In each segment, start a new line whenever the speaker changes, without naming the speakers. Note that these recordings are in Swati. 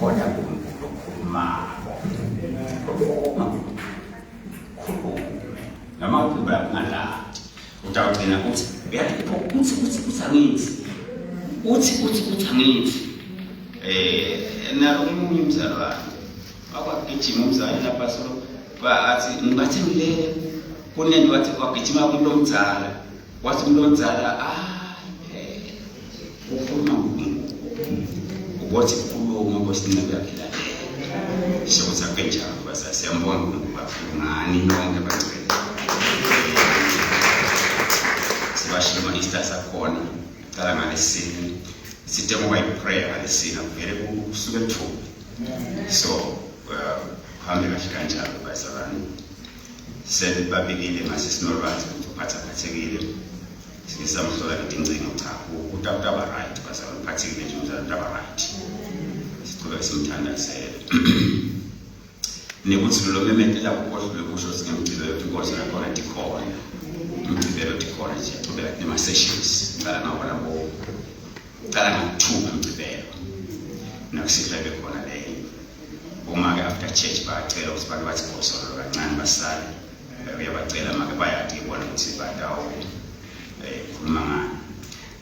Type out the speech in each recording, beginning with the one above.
Khona uNkulunkulu lokhulumako. Khuluma khulume. Noma uthi bayakungalati. Utawugcina uthi uyathi uthi uthi uthi angithi. Uthi uthi uthi angithi. Eh na omunye umzalwane wakwagijima umzali lapha solo athi ngibathe ngilele kunento wathi wagijima kumuntu omdala wathi umuntu omdala ah eh, ukhuluma ngoNkulunkulu ubothi khuluma nkosi inceku yakhe lalela sho ukuthi akenjalo basa siyambonga uNkulunkulu kakhulu ngani nonke bangcwele sibashilo ama-easter sakhona cala ngalesine sithe ngoba yi-prayer ngalesine kuvele kusuke kuthuke so uh, kuhambe kahle kanjalo bazalwane sebabikile ngase sinolwazi ukuthi uphathaphathekile sike samhlola ngetincingo cha utaba right bazalwane uphathekile nje umzalwane utaba right sichubeke simthandazele nekuthi lolo memetela kukohlulwe kusho ukuthi ngemgcibelo tinkonzo nakhona tikhona umgcibelo tikhona nje chubeka nema-sessions cala ngawona bo cala ngo-two ngemgcibelo nakusihlwa bekhona leyo uma-ke after church bayacela ukuthi bake bathi gosolo kancane basale eh, uyabacela make bayadi bona ukuthi batawu eh, khuluma ngani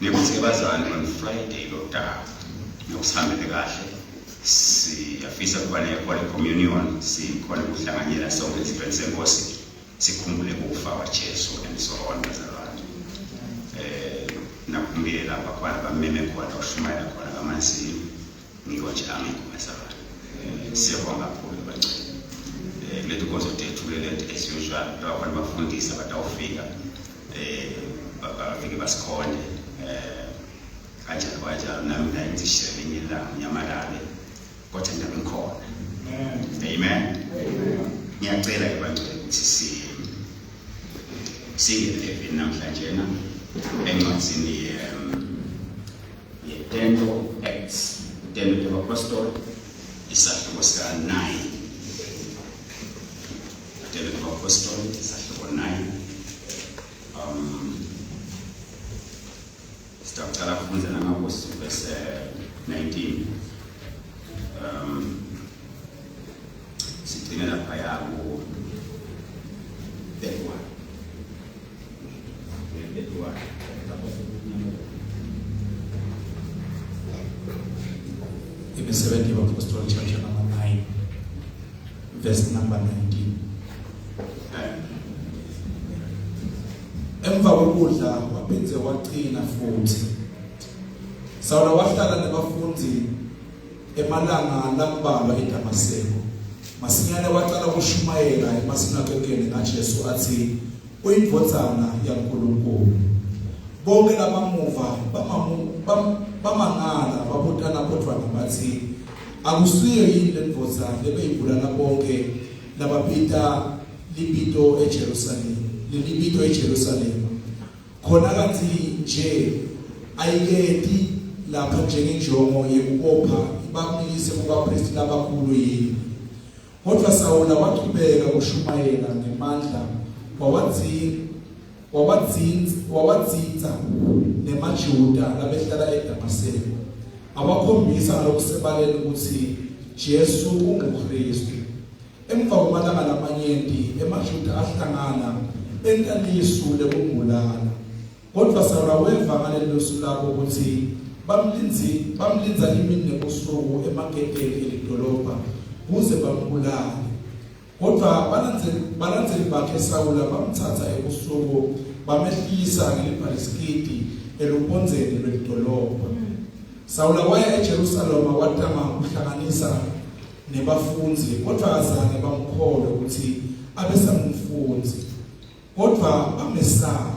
nekuthi-ke bazalwane on friday lodaba nokusihambele kahle siyafisa ukuba ne-holy communion sikhona ukuhlanganyela sonke esidlweni senkosi sikhumbule kufa kwaJesu and so on bazalwane eh nakumbile lapha khona bameme khona ushumayela khona kamanzini ngiko nje angikho bazalwane eh, siyabonga kakhulu bangcwele eh kuleti nkonzo tethu leti as usual labakhona bafundisa batawufika eh bafike basikhonde eh kanjalo kanjalo nami naye ngisho elinye ilanga nyamalale kodwa ngiyabe ngikhona amen ngiyacela ke bangcwele ukuthi si singene evini namhlanje na encwadzini ye-Tento Acts Tento tebapostoli isahluko sika-9 Tento tebapostoli isahluko 9 um Sitawucala kufundza nangakusi verse 19. Um sigcine laphaya ku 31. 31.
Imisebenzi yabaPostoli chapter number 9 verse number 19. Emva kokudla waphinde waqina futhi. Sawula wahlala nebafundi emalanga lambalwa eDamaseko. Masinyane waqala ukushumayela emasinagogeni ngaJesu athi uyindvodzana yaNkulunkulu. Bonke labamuva bamangala babutana bodvwana bathi akusiyo yini le ndvodza lebeyibulala bonke lababita libito eJerusalema lelibito eJerusalema khona kanti nje ayiketi lapha njengenjongo yekubopha ibamikise kubapristi labakhulu yini kodwa Sawula wachubeka kushumayela ngemandla wawathi wawatsintsa wawatsintsa nemaJuda labehlala eDamaseko awakhombisa ngalokusebaleni ukuthi Jesu unguKristu Emva kwamalanga lamanyenti emaJuda ahlangana enta lisu lekumbulala. Kodvwa Sawula weva ngalelisu labo kutsi bamlindzi bamlindza imini nebusuku emagedeni elidolobha kuze bambulale. Kodvwa balandzeli balandzeli bakhe Sawula bamtsatsa ebusuku bamehlisa ngelibhalisikidi elubondzeni lwelidolobha. Sawula waya eJerusalema watama kuhlanganisa nebafundzi kodvwa azange bamkholwe kutsi abesangumfundzi kodvwa bamesaba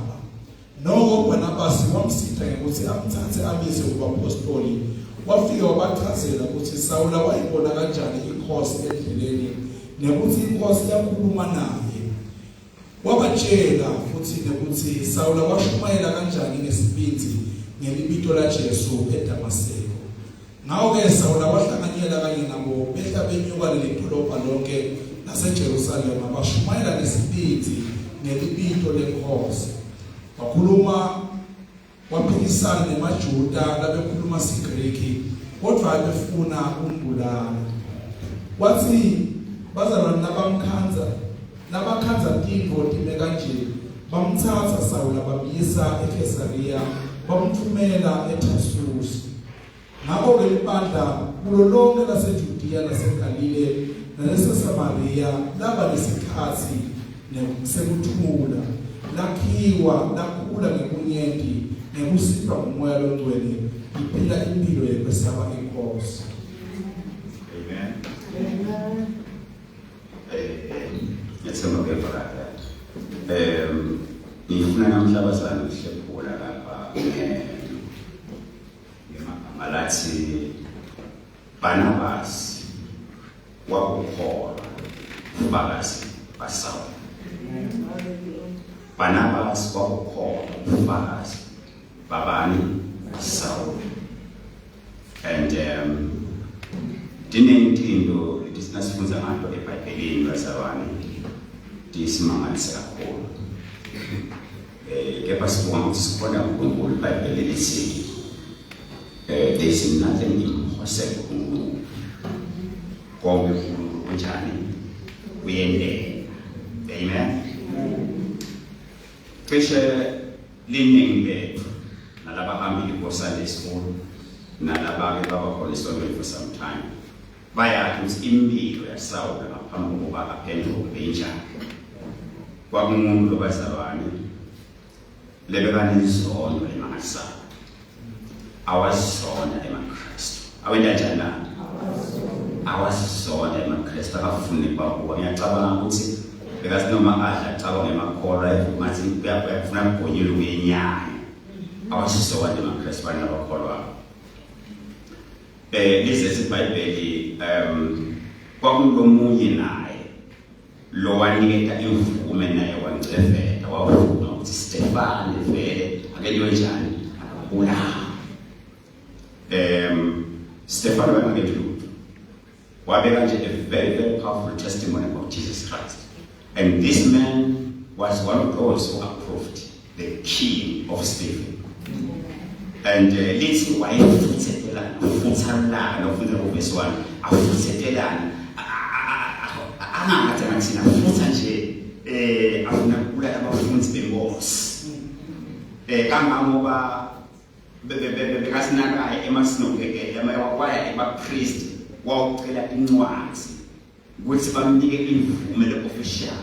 noko Barnabasi wamsita ngekutsi amtsatse amise kubapostoli wafike wabachazela kutsi Sawula wayibona kanjani inkhosi endleleni nekutsi inkhosi yakhuluma naye wabatshela futhi nekutsi Sawula washumayela kanjani ngesibindzi ngelibito laJesu eDamaseko Ngako-ke Sawula wahlanganyela kanye nabo behla benyuka lelidolobha lonke laseJerusalema bashumayela ngesibindzi ngelibito leNkhosi. Wakhuluma waphikisana nemaJuda labekhuluma siGriki. Kodvwa abefuna kumbulala. Watsi bazalwane nabamkhandza nabakhandza tintfo time kanje bamtsatsa Sawula bamyisa eKhesariya bamtfumela eThasusi. Ngako-ke libandla kulo lonkhe laseJudiya naseGalile naleseSamariya laba nesikhatsi sekuthula, lakhiwa lakhula ngebunyenti ngekusitwa nguMoya loNgcwele, liphila imphilo yekwesaba iNkhosi.
Amen. Amen. Eh, ngiyethemba kuyevakala. Em ngifuna namhla bazalwane ukuhlephula lapha ngemagama lathi Barnabas wakukholwa ubufakazi baSawuli. Barnabas wakukholwa ubufakazi babani Sawuli. And um tiningi tinto leti ngato eBhayibhelini bazalwane tisimangalisa kakhulu. Eh kepha sibonga ukuthi sikhona uNkulunkulu iBhayibheli lithi eh there is nothing impossible kuNkulunkulu. Konke uNkulunkulu kunjani? Kuyenteka. Amen. Cishe liningi lethu nalabahambile ko Sunday school nalabake baba khona esontweni for some time bayazi ukuthi impilo yaSawula ngaphambi kokuba aphenduke beyinjani. Kwakungumuntu lobazalwane lebekanenzondo emangalisayo awazona emaKristu awenta njani na awazona emaKristu akafuni kubabuka ngiyacabanga ukuthi bekathi noma adla acabanga emakholwa ngathi uyafuna kugonyela uyenyanya awasizona emaKristu bani abakholwayo eh lize iBhayibheli um kwakulomunye naye lo waniketa imvume naye wangceveta wavuma ukuthi Stefane vele akeliwe njani akabulawa um Stefane wayengakenti lutho wabeka nje a very very powerful testimony about Jesus Christ and this man was one of those who approved the killing of Stephen and uh, lithi wayefuthethelana futhalana ufunda kuvesi 1 afuthethelana angangathi angathina futha nje eh afuna ukubulala abafundi benkosi eh kangangoba bekasinakaye emasinogeke waya ebapriest wawucela incwadi ukuthi bamnike imvume le-official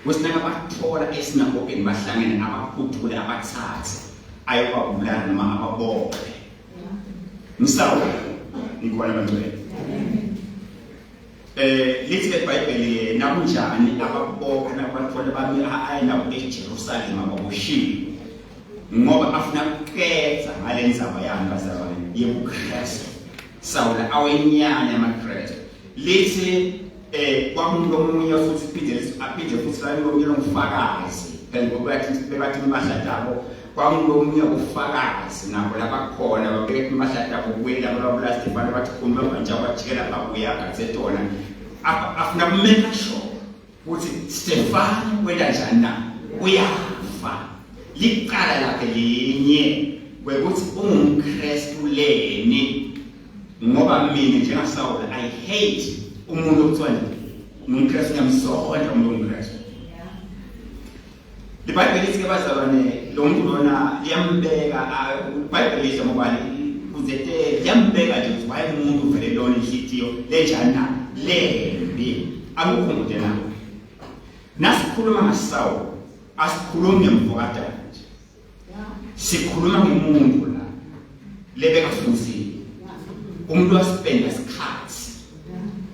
ukuthi nakabathola esinagogeni bahlangene abakhuthule abathathe ayobabulala noma ababophe msawu ngikhona bangcwele eh lithi eBhayibheli nakunjani ababopha nabathola bami ayi nabo eJerusalem ababoshiwe ngoba afuna ukuqedza ngale ndzaba yami bazalwane yebuKristu Sawula awenyanya amaKristu lithi eh kwakumuntu omunye futhi phinde aphinde futhi la omunye lomfakazi phela ngoba bathi bebathi impahla tabo kwakumuntu omunye ufakazi nabo labakhona babeka impahla tabo kuye labo labula Stefano bathi khuluma manje abajikela babuya agathe tona afuna kumeka sure ukuthi Stefano wenda njani na uyafa licala lakhe linye kwekuthi ungumKristu leni ngoba mina njengaSawula I hate umuntu okuthiwa nje ngumKristu ngiyamzonda umuntu ongumKristu IBhayibheli lithi ke bazalwane lo muntu lona liyambeka iBhayibheli lihle ngoba kuze te liyambeka nje ukuthi wayemuntu vele lona inhlitiyo lenjani na lembi akukhumbule na nasikhuluma ngaSawulu asikhulumi ngemvukadana nje sikhuluma ngemuntu la lebekafunzile umuntu wasipenda isikhathi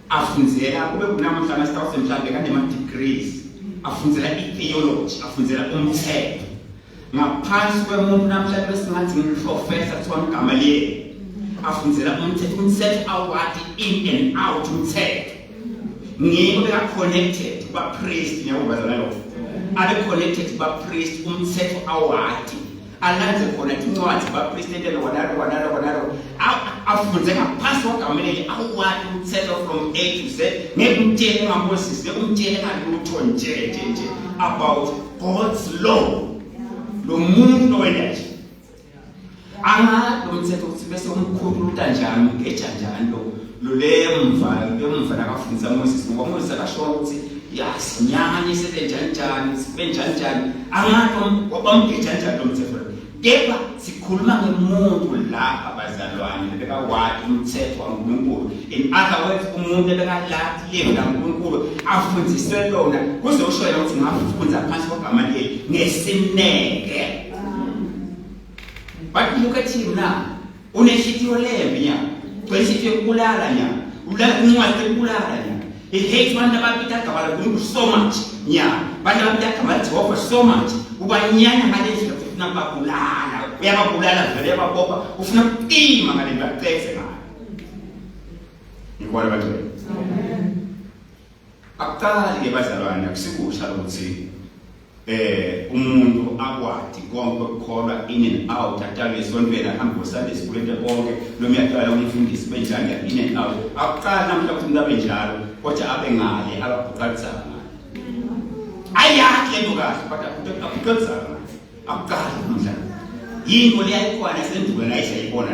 afunzela kube kunamuhla masitawuse mhlawumbe kanema-degrees afunzela i-theology afunzela umthetho ngaphansi kwemuntu namhlanje besingathi ngiprofessor kuthiwa igama liyena afunzela umthetho umthetho awati in and out umthetho ngiko beka-connected kubapriest ngiyakuveza nalokho abe-connected kubapriest umthetho awati alandze khona tincwadi kubapriest entele kwanalo kwanalo kwanalo afunze ngaphansi kwagameleli awati umthetho from A to Z ngeke umtshele ngaMoses ngeke umtshele ngalutho nje nje nje about God's law lo muntu wena nje. Angazi lo mthetho ukuthi bese umkhulu kanjani ugeja njani lo lolemva lemva nakafundisa Moses ngoba Moses akasho ukuthi yasinyanye sibe njani njani sibe njani njani angazi wabamgeja njani lo mthetho kepha sikhuluma ngemuntu lapha bazalwane bekawati umthetho waNkulunkulu in other words umuntu ebekalati live laNkulunkulu afundiswe lona kuze usho yena ukuthi ngafunda phansi kwaGamaliyeli ngesineke But look at him now. Unenhlitiyo lembi nya. Gcwele yokubulala nya. Ulala incwadi yokubulala nya. He hates abantu ababita igama laNkulunkulu so much nya. Abantu ababita igama laJehova so much. Ubanyanya ngale ndlela ufuna ukubabulala. Uyababulala vele uyababopha. Ufuna ukucima ngale ndlela acethe ngayo. Ngikubona bangcwele. Amen. Akuqali ke bazalwane akusikusha ukuthi eh umuntu akwati konke ukukholwa in and out atalwe esontweni ahambe ngoSunday school ente konke noma uyaqala umfundisi benjani in and out akuqali namhla ukuthi umuntu abe njalo kodwa abe ngale ababhuqalisana ngale ayakhe lento kahle kodwa abhuqalisana ngale akuqali namhla yinto leyayikhona sendulo la isayibona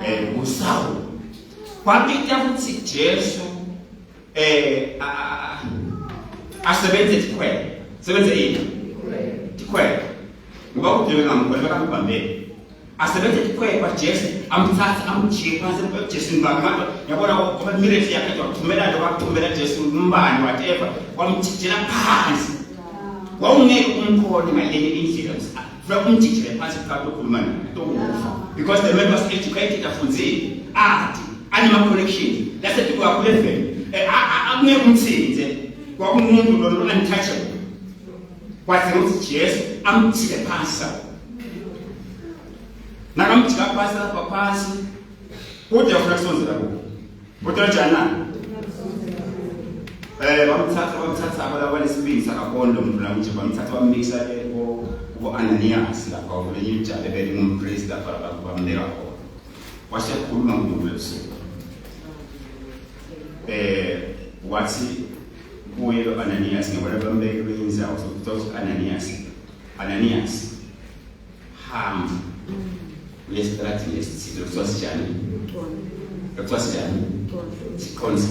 eh uSawulu kwabita ukuthi Jesu eh asebenze tikhwele sebenze ini tikhwele ngoba uDewe ngamkhona bakambambele asebenze tikhwele kwa Jesu amthathe amjike phansi Jesu ngibanga manje yabona ngoba miracle yakhe wathumela nje wathumela Jesu umbani whatever wamjijela phansi wawungeke umkhone ngalenye indlela funa umjijele phansi kuqala ukhuluma naye tokufa because the man was educated afunzile ati anema connections lasethi kwakho level eh, akungeke umthinze kwakumuntu lo untouchable kwathi ukuthi Jesu amjike phansi nakamjika phansi lapha phansi kodwa ufuna kusonzela kubo Kodwa njani na? Eh bamthatha bamthatha abalaba lesibili sakabondo umuntu la nje bamthatha bamikisa ko kubo Ananias lapha kulenye ijale belingumpriest lapha bamleka khona. Wasekhuluma uNkulunkulu ebusuku. Eh wathi kuye lo Ananias ngibona bambeke kwenye indawo sokuthi Ananias Ananias hamba kulesitradini esithile kuthiwa sinjani kuthiwa sinjani siqonze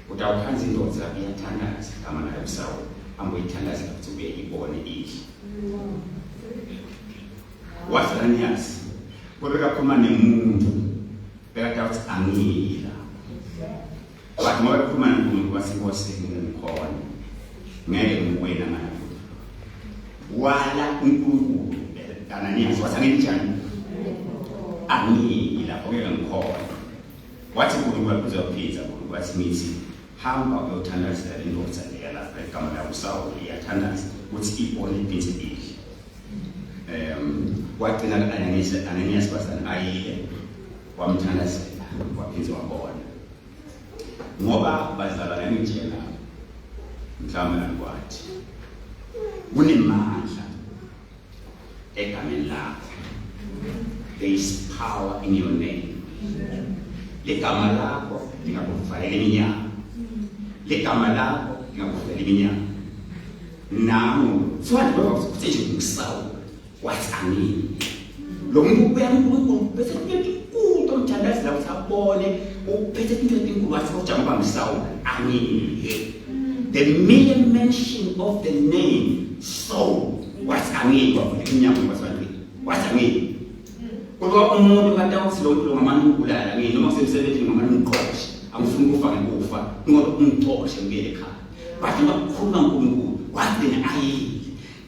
utawukhanza indoda iyathandaza igama layo usawu hambe uyithandaza ukuthi ubuye ibone idle wathi Ananias kube kakhuluma nemuntu bekade athi angiyi lapho Wathi ngoba ekhuluma noNkulunkulu wathi Nkosi ngikhona. Ngeke ngiwena ngalapho. Wala uNkulunkulu Ananias wathi anginjani? Angiyi lapho ngeke ngikhona. Wathi uNkulunkulu uzophitha uNkulunkulu wathi ngithi hamba uyothandazela le ndoda leya lapha igama layo uSawuli iyathandaza ukuthi ibone iphinde idle. Wagcina Ananias Ananias wasana ayile wamthandazela waphinde wabona. Ngoba bazalwane ngitshela mhlawumbe nanikwathi kunemandla egameni lakho. There is power in your name. Ligama lakho lingakuvalela iminyango. Ligama lakho lingakuvalela iminyango. Nangu, kuthiwa nje kuthi nje ngisawu wathi angiyi lo muntu ubuya kuNkulunkulu bese into enkulu omthandazela ukuthi abone uphethe into enkulu wathi kodwa ngoba ngisawu angiyi the mere mention of the name Saul wathi angiyi kwavula iminyango kwasibantwini wathi angiyi kodwa umuntu kanti awuthi lo muntu ngamane ungibulala ngiyi noma kusemsebenzini ngamane ungixoshe angifuni ukufa ngikufa ngoba ungixoshe ngibuyele ekhaya but ngoba kukhuluma uNkulunkulu wagcina ayile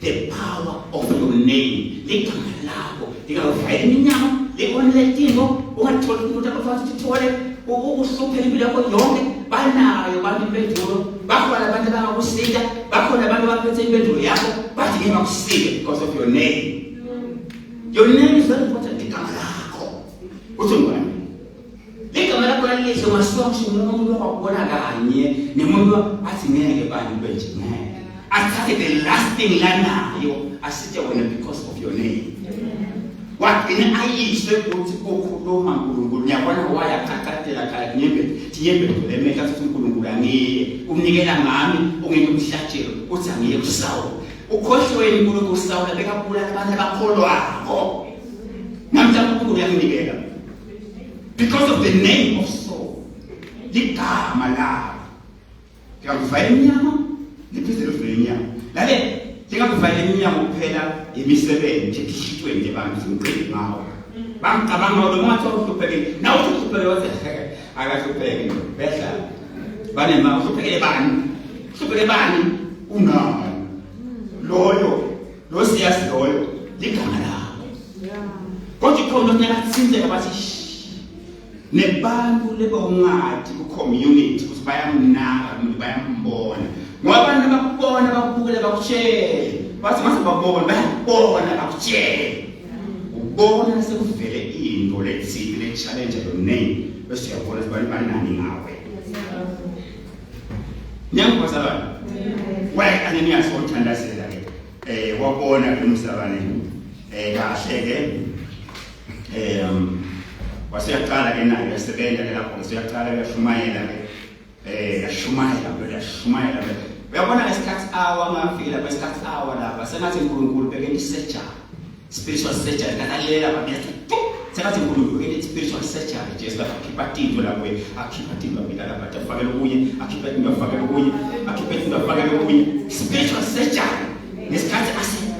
The power of your name. Ligama lakho lingakuvayela iminyango, likonele itingo, ungatholi umuntu abafana ukuthi uthole ukuhluphela impilo yakho yonke. Banayo abantu impendulo, bakhona abantu abangakusita, bakhona abantu abaphethe impendulo yakho, bathi ngeke bakusike because of your name. Your name is very important, igama lakho. Uthi ngubani? Ligama lakho lalihle ungasuka ngisho umuntu wakubona kanye nemuntu athi ngeke bani ube nje ngeke. Athathe the last thing lanayo asithe wena because of your name. Wagcina ayiswe ukuthi ukhuluma uNkulunkulu ngiyabona wayaqaqadela khaya tinyembeti tinyembeti lemehla athi uNkulunkulu angiye unikela ngami ungeke umhlatshelo uthi angiye kuSawuli ukhohlweni uNkulunkulu uSawuli bekabulala abantu abakholwako namhla uNkulunkulu uyanginikela because of the name of Saul ligama lakho Ngiyakuvayela inyama liphinde livule inyama. Lale ngingakuvayela inyama kuphela imisebenzi ekhishitweni nje bantu ngiqede ngawo. Bangicabanga lo ngathi uhluphekile. Nawe uhluphekile wathi akahlupheki behla. Banema uhluphekele bani? Uhluphekele bani? Unani? Loyo lo siyazi loyo ligama lakho. Kodwa ikhona onyathinteka bathi nebantu lebawungadi ku-community ukuthi bayamnaka umuntu bayambona ngoba abantu bakubona bakubukele bakutshele bathi mase babona bayakubona bakutshele ubona sekuvele into lethile le-challenge your name bese uyabona ukuthi bantu banani ngawe niyangibazalwane waye Ananias othandazela ke eh wabona ke umzalwane eh kahle ke um waseyaqala ke naye uyasebenza ke lapho useyaqala uyashumayela ke eh yashumayela vele yashumayela vele uyabona ngesikhathi awa ngafika lapha isikhathi awa lapha sengathi uNkulunkulu beke isurgery spiritual surgery kalalela babethi sengathi uNkulunkulu beke spiritual surgery Jesu lapha akhipha tinto lapho akhipha tinto abika lapha afakele okunye akhipha tinto afakele okunye akhipha tinto afakele okunye spiritual surgery ngesikhathi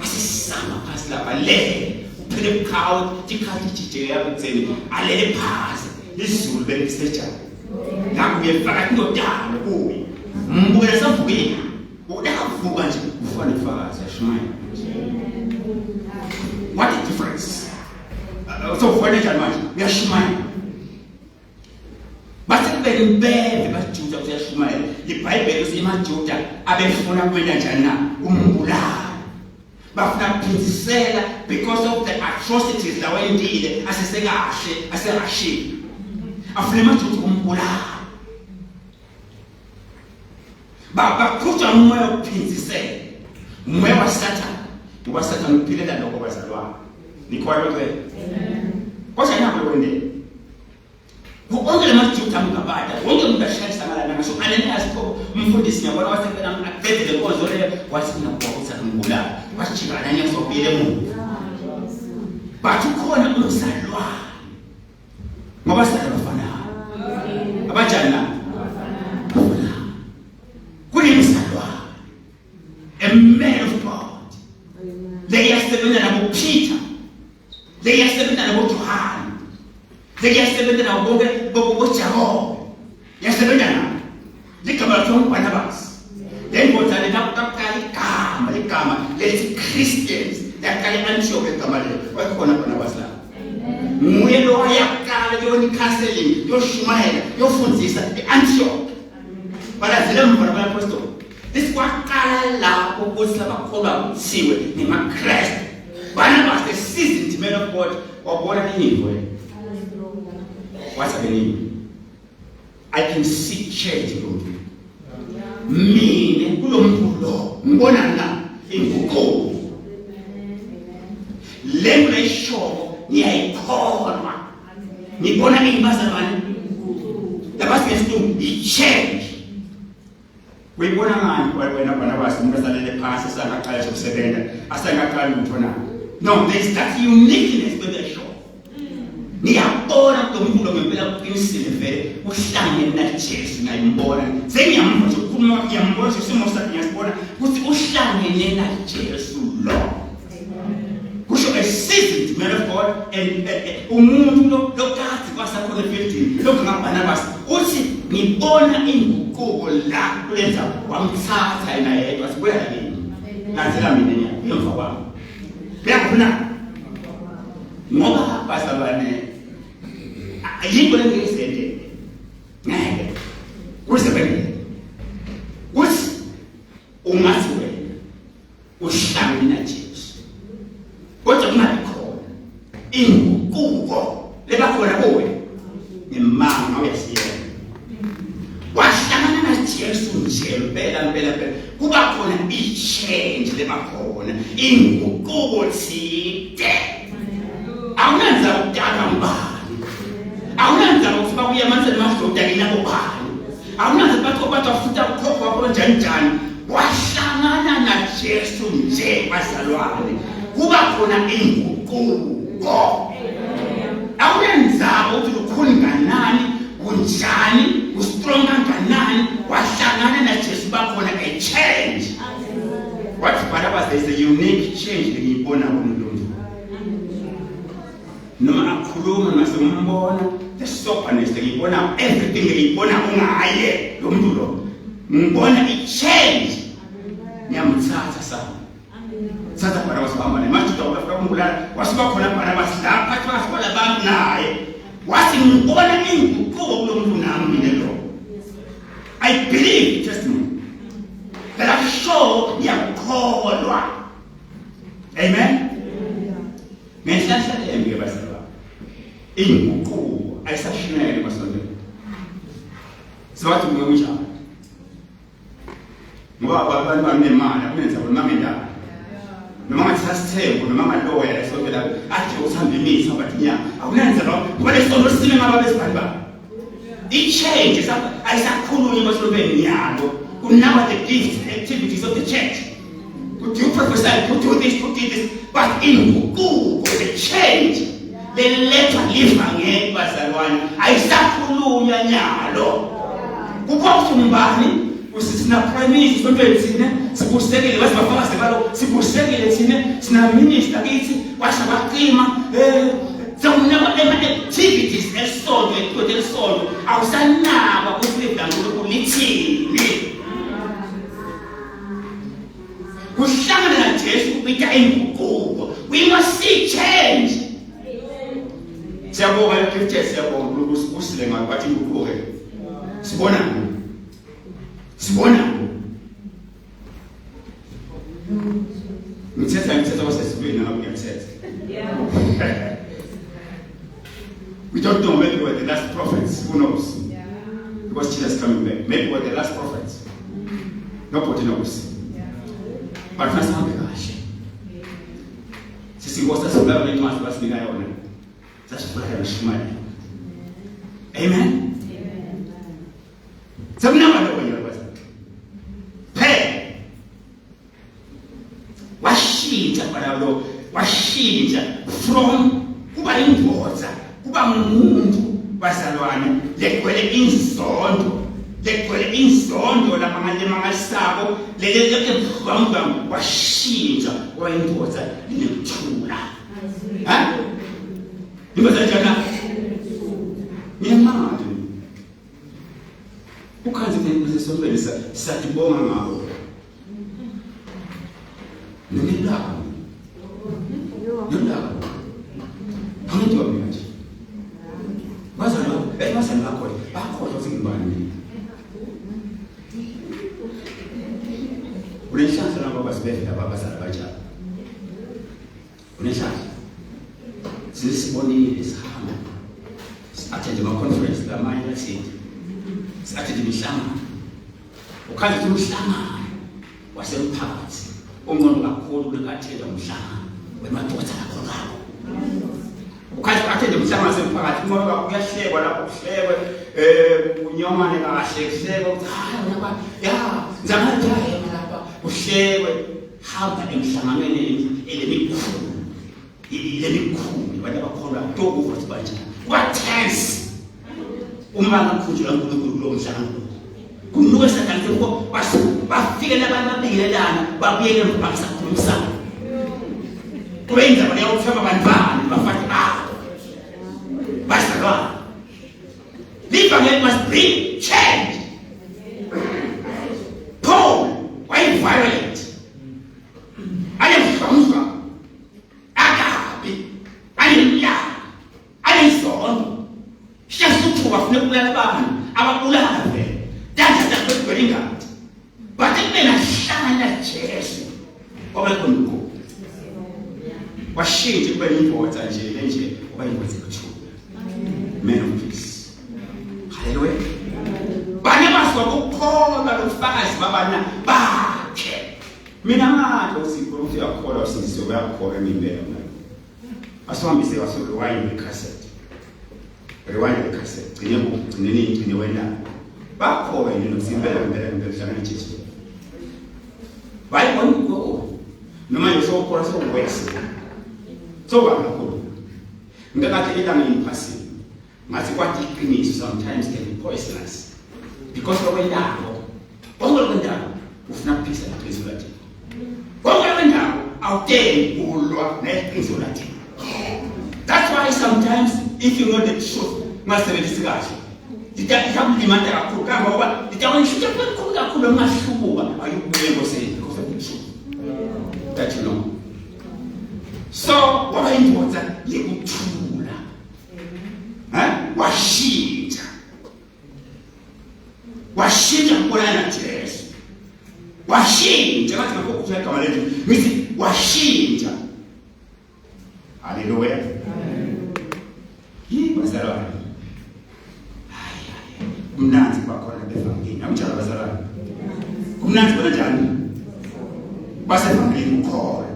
asisama phasi lapha le uphele buqhawe tikhathi jijeke yakho kutheni alele phasi lizulu belisejana lapho uyefaka indodana kuye mbukele savukile udavuka nje ufana nefakazi yashumayela what a difference so ufana njani manje uyashumayela base kubeke impeve bajuda ukuthi uyashumayela ibhayibheli lithi emajuda abefuna kwenta njani na umbulala bafuna kuphindisela because of the atrocities lawendile asesekahle aserashile afuna emajuda umbulala baqhutshwa umoya wokuphindisela umoya wasathane ngoba sathane uphilela lokho bazalwane nikholwa ke kodwa inako kwendele Wonke la maJuda amngabada, wonke umuntu ashayisa ngalana ngisho Ananias pho umfundisi ngiyabona wasempela aqede le nkonzo leyo wathi mina ukuthi angibulala. Wasijika Ananias wabuyela emuva. But ukhona umzalwane. Ngoba sidala abafanayo. Abanjani na? Kunemzalwane. A man of God. Leyasebenza nabo Peter. Leyasebenza nabo Johane. Leyasebenza nabo bonke boJakobe. Yasebenza nabo. Ligama lakhe uBarnabas. Le ndoda le nakuqala igama ligama lethi Christians yaqala e-Antioch igama lelo. Wayekhona Barnabas la. Nguye lo wayaqala kuyona i-counseling, yoshumayela, yofundisa e-Antioch. Balazela emva labapostoli. Lisikwaqala lapho ukuthi labakholwa kuthiwe ngemaKristu. Barnabas the seasoned man of God wabona inyivo yena. What's happening? I can see change kulo muntu. Mina kulo muntu lo ngibona la inguquko. Le nto leyishoko ngiyayikholwa. Ngibona ingibazalwane. Labasi ngesilungu i-change. Uyibona ngani wena Barnabas umuntu asalele phansi asangaqala ukusebenza asangaqala lutho na? No, there is that uniqueness with the show. Ngiyabona ukuthi umuntu lo ngempela uqinisile vele uhlangene naJesu ngayimbona. Sengiyamva nje ukukhuluma ngiyambona nje isimo sakhe ngiyasibona ukuthi uhlangene naJesu lo. Kusho a seasoned man of God and umuntu lo lokade kwasakhona efieldini lokhu ngaBarnabas uthi ngibona inguquko la kule ndzawo wamthatha yena yedwa sibuya kimi landzela mina nyaka emva kwami uyakufuna ngoba bazalwane ayikho lento engizendele ngeke kuze kwenzeke kuthi ungathi wena uhlangene naJesu kodwa kungabi khona inguquko leba khona kuwe ngemanga uyasiyela wahlangana naJesu nje impela impela impela kuba khona i-change leba khona inguquko thide awunandzaba ukudalwa ngubani awunandzaba ukuthi bakuye amanzi emadoda kinabo bani awunaze bathi bathi wafuta ukhokho wakho njani njani wahlangana naJesu nje bazalwane kuba khona inguquko. Awunenzaba ukuthi lukhuni kanani, kunjani, ustrong kanganani, wahlangana naJesu bakhona a change. What Barnabas, there is a unique change lengiyibona kumuntu. Noma akhuluma noma sengimbona, the soberness ngiyibona everything ngiyibona ungaye lo muntu lo. Ngibona i change. Ngiyamthatha sana. Thatha Barnabas wahamba naye. Majuda wafika kumbulala, wasuka khona Barnabas lapha phakathi kwala abantu naye. Wathi ngibona inguquko kulo muntu nami mina lo. I believe testimony. That I'm sure ngiyakholwa. Amen. Ngenhlanhla lembi ke bazalwane. Inguquko ayisashunyayelwa emasontweni. Siwathi nguye unjani? Ngoba abantu banemali akunenza bona mangendaba. Noma ngathi sasithembu noma ngaloya esonto lapho athi uthanda imithi abathi nya akunenza lo ngoba lesonto sime ngaba besibani ba. I-change ayisakhulunywa emasontweni nyalo. Kunakwa the gifts and activities of the church. Could you prophesy? Could do this? Could do this? But inguquko, the change, lelethwa livangeli bazalwane ayisakhulunywa nyalo. Kukho umbani usisina prime minister sontweni thina sibusekile baze bafakaze balo sibusekile thina sina minister kithi kwasha kwaqima eh sekunakwa ema-activities esonto eqothe esonto awusanakwa ukuthi live laNkulunkulu lithini. Kuhlangana naJesu kubita inguquko. We must see change. Siyabonga gifted, siyabonga uNkulunkulu usibusile ngayo bathi inguquko ke. Sibona. Sibona. Ngithetha ngithetha kwasezulwini ngabe ngiyathetha. Yeah. We don't know, maybe we're the last prophets. Who knows? Yeah. Because Jesus is coming back. Maybe we're the last prophets. Nobody knows. Yeah. But masihambe kahle. Sisi Nkosi sasivula le ncwadi basinika yona. Sasivula yashumayela. Amen. Sekunamba lokho nje bazalwane. Phela washintsha bana lo washintsha from kuba indoda kuba ngumuntu bazalwane legcwele inzondo legcwele inzondo lamangalisako lelekebhambam washintsha wayindoda linekuthula ha indoda njani ngiyamali Ukhanze ngisesontweni siyadibonga ngabo. Nemilabo. Nemilabo. Angithi wami manje. Bazalwa, bazalwa bakho bakhohlwa ukuthi ngibani mina. Unenhlanhla nabo basibhedlela babazala banjalo. Unenhlanhla. Sisibonile sihamba. Si-attend ama-conference lamanye athile. Si-attend imihlangano. Ukhathi umhlangano wasemphakathi ongcono kakhulu kunekathenda umhlangano wemadoda akholwako. Ukhathi u-attend umhlangano wasemphakathi ungcono kakhulu kuyahlekwa lapho kuhlekwe eh kunyomane kahle kuhlekwe ukuthi hayi lapha ya nzamanje lapha kuhlekwe hamba emhlanganweni elemikhulu lemikhulu abantu abakholwa tokuva ukuthi banjani kuba tense uma ngakhunjulwa uNkulunkulu kulowo mhlangano kunuka sathane kubo bafike labantu babingelelana babuyele emva bangasakhulumisana kube indaba leyo kuthiwa bantwana bafati babo bazalwane. Livangeli must bring change. Paul waye-violent anemhlomhlo akabi anemlaka anezondo shasuthuka funa ukubulala abantu ababulala vele tandla zakhe kugcwele ingadi but ekubeni ahlangana Jesu kwaba khona uguquko washintsha kuba indoda nje lenje kuba indoda ekuthula man of peace haleluya bane baswa ukukholwa lobufakazi babana bakhe mina ngathi usipho ukuthi uyakholwa usindisiwe uyakholwa ngempela mina asihambise waso rewind the cassette rewind the cassette gcine gcineni gcine wena bakholwa yini nokuthi impela impela impela hlangana Jesu why won't go noma nje sokholwa sowese soba kakhulu. Ngikade ilanga ngiphasile. Ngathi kwathi iqiniso sometimes can be poisonous. Because lokwendako, konke lokwendako ufuna kuphikisa iqiniso lathi. Konke lokwendako awuteni kulwa neqiniso lathi. That's why sometimes if you know the truth, ungasebenzisi kahle. Itakulimata kakhulu kangoba itakwenshintsha kakhulu kakhulu ungahlubuka ayukubuye enkosini because of the truth. That you know. So waba indoda yekuthula. Eh? Washintsha. Washintsha kubonana naJesu. Washintsha ngathi ngakho kuthi igama lethu. Ngithi washintsha. Haleluya. Yini bazalwane? Hayi hayi. Kumnandi kuba khona bevangeli. Akunjalo bazalwane? Kumnandi bona njani? Basevangelini ukhona.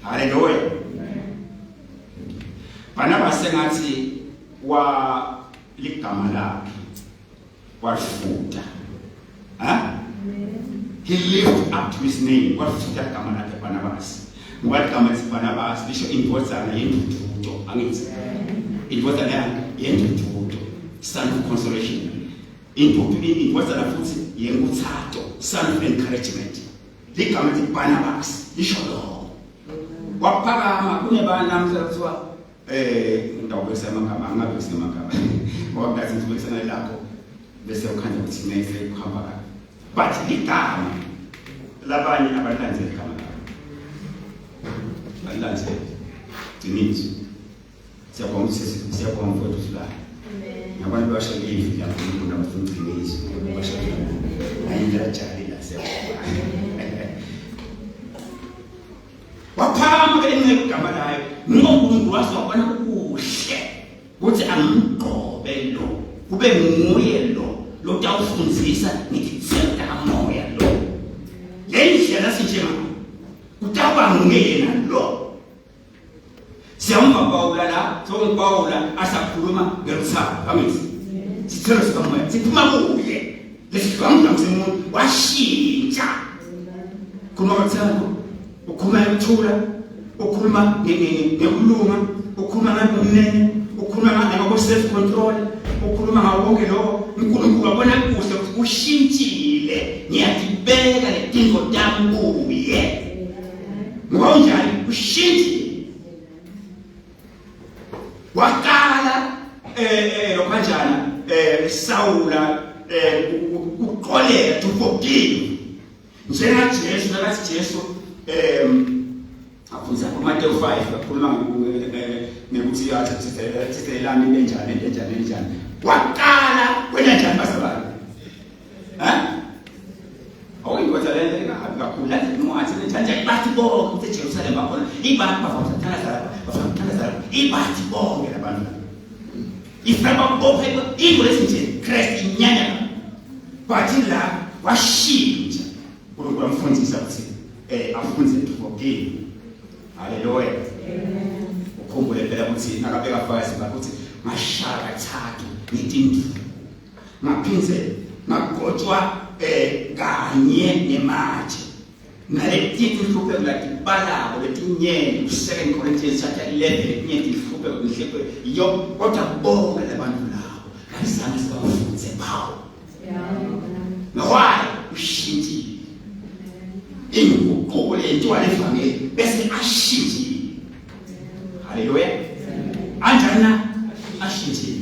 Haleluya. Barnabas sengathi wa ligama lakhe walifuta. Ha? He lived up to his name. Walifuta igama lakhe Barnabas. Ngoba igama lithi Barnabas lisho indvodzana yenduduzo, angithi? Indvodzana yenduduzo, son of consolation. Indudu indvodzana futhi yenkuthato, son of encouragement. Ligama lithi Barnabas lisho lokho. Waphakama kunebani namhla kuthiwa eh ngidawubekisa amagama angabekisi amagama ngoba ngathi ngizobekisana lakho bese ukhanda ukuthi nese kuhamba kahle but ligama labanye abalandzeli igama lakho balandzeli qiniso siyabonga ukuthi siyabonga mfowethu Fulani ngabantu basho livi laNkulunkulu nabafuna iqiniso basho ayindlela jali la siyabonga waphakama ke inceku igama layo ngoNkulunkulu waze wabona kuhle ukuthi angimgqobe lo kube nguye lo lotawufundisa ngithi kamoya lo le ndlela sinjengayo utawuba nguye yena lo siyamva Pawula la sokungipawula asakhuluma ngeluthando angithi sithelo sikamoya siphuma kuye lesidlwangudlwangu semuntu washintsha khuluma ngothando ukhuluma ngekuthula ukhuluma ngekulunga ukhuluma ngobumnene ukhuluma ngako self control ukhuluma ngawo konke lokho uNkulunkulu wabona kuhle ukuthi ushintshile ngiyadibeka letinto tami kuye ngoba unjani ushintshile waqala eh eh kanjani eh Sawula eh ukuxolela to forgive njenga Jesu nakathi Jesu afundisa kuMateyu 5 akhuluma ngekuthi athi thithelani benjani enjani enjani waqala kwena njani bazalwane eh awuyindoda le engahambi kakhulu la incwadi lenjani bathi bonke ukuthi eJerusalem bakhona ibantu bafuna ukuthandaza lapha bafuna ukuthandaza lapha ibathi bonke labantu ifuna bakubophe into lesinje Christ inyanya bathi la washintsha uNkulunkulu amfundisa ukuthi eh afunze to forgive haleluya ukhumbule phela ukuthi nakabeka fakazi bakho ukuthi ngashaya kathathu ngithi ngaphindze ngagotshwa eh kanye nematshe naletinye tinhlupheko latibalako letinyenti ku-2 Corinthians chapter 11 letinye tinhlupheko tinhlupheko yo kodwa bonke labantu labo kalizange sibafundze bawo why ushintshile inguquko lento levangeli bese ashintshile haleluya anjani na ashintshile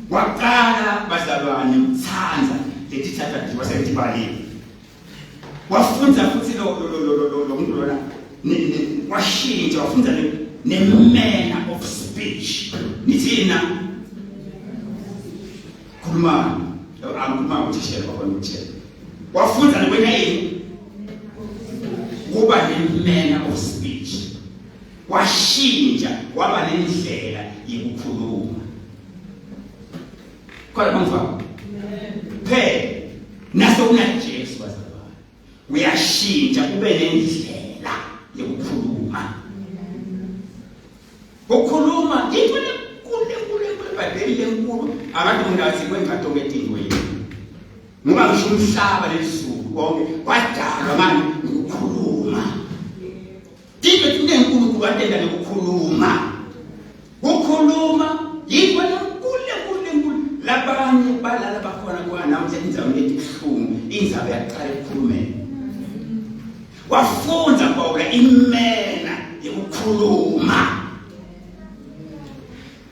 waqala bazalwane ukuthanda leti thatha nje wasetibalile wafunza futhi lo lo lo lo lo muntu lona washintsha wafunza ne manner of speech nithina khuluma angikhuluma ngothishela bakhona uthishela wafunza nokwena yini kuba ne manner of speech washintsha waba nendlela yokukhuluma khona bangifaka phela naso kunaJesu bazalwane uyashintsha ube nendlela yokukhuluma ukukhuluma into lenkulu enkulu enkulu ebhayibheli lenkulu abantu ngingathi kwencato ngetinto yini ngoba ngisho umhlaba lelizulu konke kwadalwa manje ngokukhuluma Into enkulu watenda ngekukhuluma. Kukhuluma yinto lenkulu lenkulu lenkulu. Labanye balala bakhona kwa namhla indzawo letibuhlungu, indzaba yaqala ekukhulumeni. Wafundza Pawula imena yekukhuluma.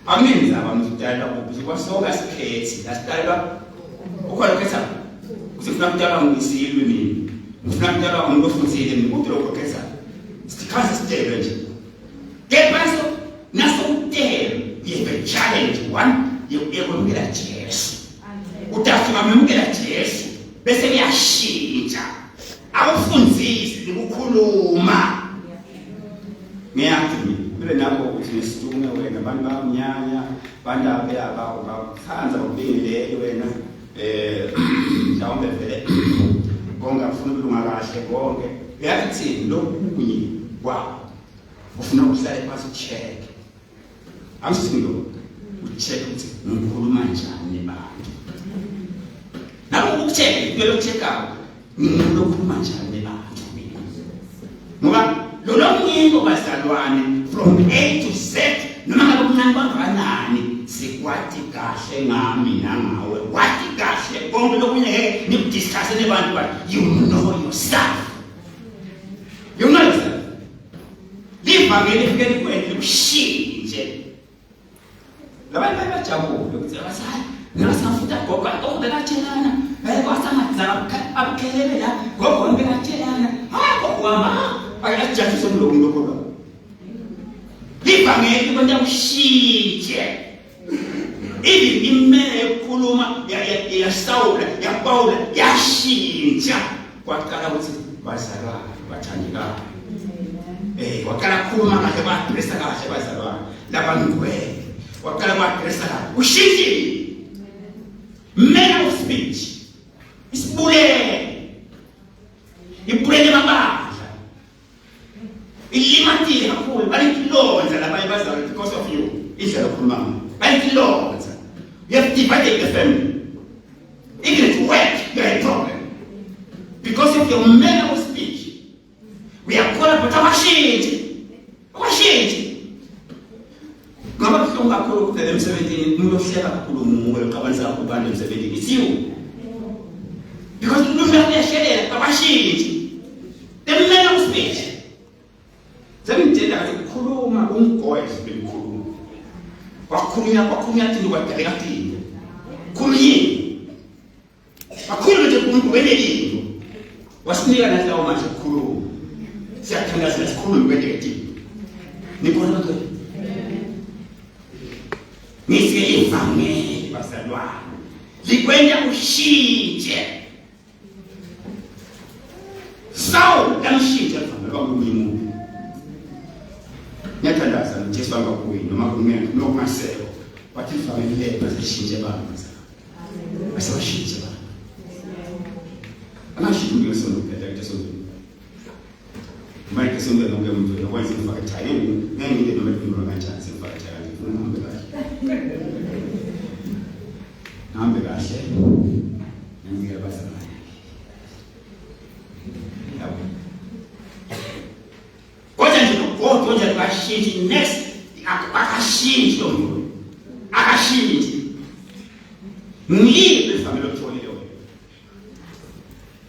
Akunendzaba ukuthi udalwa kuphi, kwasonke asikhethi, asidalwa ukhona ukhetha ukuthi ufuna kudalwa ngisilwi mina, ngifuna kudalwa umuntu ofundzile mina, kude lokho ukhetha. Sikhathi sitelwe nje. Kepha so naso utelwe, you have a challenge one yekwemukela Jesu. Utafika memukela Jesu bese kuyashintsha. Awufundzisi ukukhuluma. Ngiyazi mina kube nakho ukuthi nesitunge wena abantu bakunyanya abantu abe bakuthanda bakubingeleli wena eh mhlawumbe vele konke akufuna ukulunga kahle konke uyathi thini lokunye kwabo ufuna ukuhlale phansi ucheck angisini lo ucheck ukuthi ngikhuluma njani nebantu nalokhu ukucheck kumele ucheck-out ngimuntu okhuluma njani nebantu mina ngoba lolo mnyingo bazalwane from A to Z noma ngabe kuncane kangakanani sikwati kahle ngami nangawe kwati kahle konke lokunye ngeke nikudiscusse nebantu but you know yourself you know yourself livangeli lifike likwente likushintshe Labanye baye bajabule ukuthi abasali ngingasafuta gogo gogo bekatshelana eh kwasangathi abukhelele la gogo wami bekatshelana hayi gogo wami akajabulise umlomo lokho lo livangeli kwenta kushintshe even imele yokukhuluma yasawula yapawula yashintsha kwaqala ukuthi bazalwane bathandekayo eh waqala ukukhuluma kahle ba-addressa kahle bazalwane labangcwele waqala ku-addressa kahle ushintshile manner of speech isibulele ibulele amabandla ilimatile kakhulu banetilonza labanye bazalwane because of you indlela okhuluma ngayo banetilonza you have divided the family even at work you are a problem because of your manner of speech uyakhola but awashintshi awashintshi ngaba buhlungu kakhulu ukuvela emsebenzini umuntu ohleka kakhulu nguwe uxabanisa kakhulu abantu emsebenzini it's you because umuntu uyahlelela awashintshi the manner of speech sengitshela kathi kukhuluma umgoye bekukhuluma kwakhulunywa kwakhulunywa thini kwadaleka thini khulunyini Akhulume nje umuntu wenelile. Wasinika nathi lawo mandla okukhuluma. Siyathandazela sikhulume kwenteke thina. Nikhona bantwana? Ngithi ivangeli bazalwane likwenta ushintshe. Sawu lamshintsha ivangeli kwamunye umuntu. Ngiyathandaza noJesu angabuyi noma kungekho noma kungasekho. Wathi ivangeli lethu lishintshe abantu bazalwane. Asewashintshe ba. Angashintshe umuntu ngesonto kuphela kuthi esontweni. Manje esontweni nonke umuntu nokwenza ngifake ithayi ngeke ngide noma ngifuna kanjani sengifake ithayi kanje ngifuna ngihambe kahle. Ngihambe kahle. Ngiyabazalwane. Yabo. Kodwa nje ugogo nje akashintshi next akashintshi lo muntu. Akashintshi. Ngiliphi ivangeli otholile wena?